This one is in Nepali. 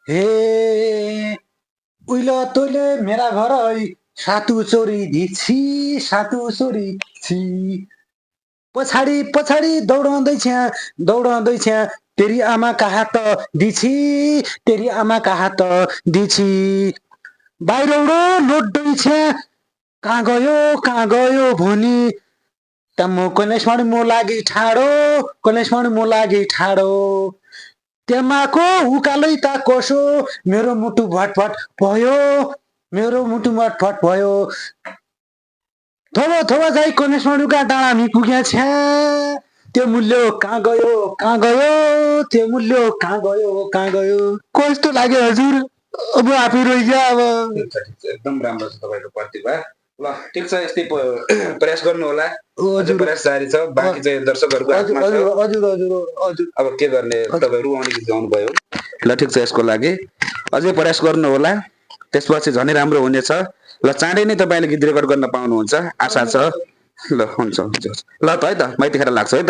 हे उइल तैँले मेरा घर सातु चोरी दिछि सातु चोरी छि पछाडि पछाडि दौडँदै छ्या तेरी आमा कहाँ त दिछि तेरी आमा कहाँ त दिछि बाहिरौडो लोड्दै छ्या कहाँ गयो भनी तम्मो कलेशमण मो लागि ठाडो त्यमाको उकालै ता कसो मेरो मुटु भटभट भयो थोबा जाइ कलेशमणुका डाँडामी पुग्या छ्या त्यो मूल्य कहाँ गयो त्यो मूल्य कहाँ गयो कस्तो लाग्यो हजुर अब आफै रोइजा अब एकदम राम्रो छ तपाईको प्रतिभा ल ठीक छ यस्तै प्रयास गर्नु होला हजुर प्रयास जारी छ बाँकी चाहिँ दर्शकहरुको हातमा छ हजुर अब के गर्ने तपाईहरु आउने गीत गाउनु भयो ल ठीक छ यसको लागि अझै प्रयास गर्नु होला त्यसपछि झनै राम्रो हुनेछ ल चाँडै नै तपाईले गीत रेकर्ड गर्न पाउनुहुन्छ आशा छ ल हुन्छ ल त है त म यतिखेर लाग्छु है त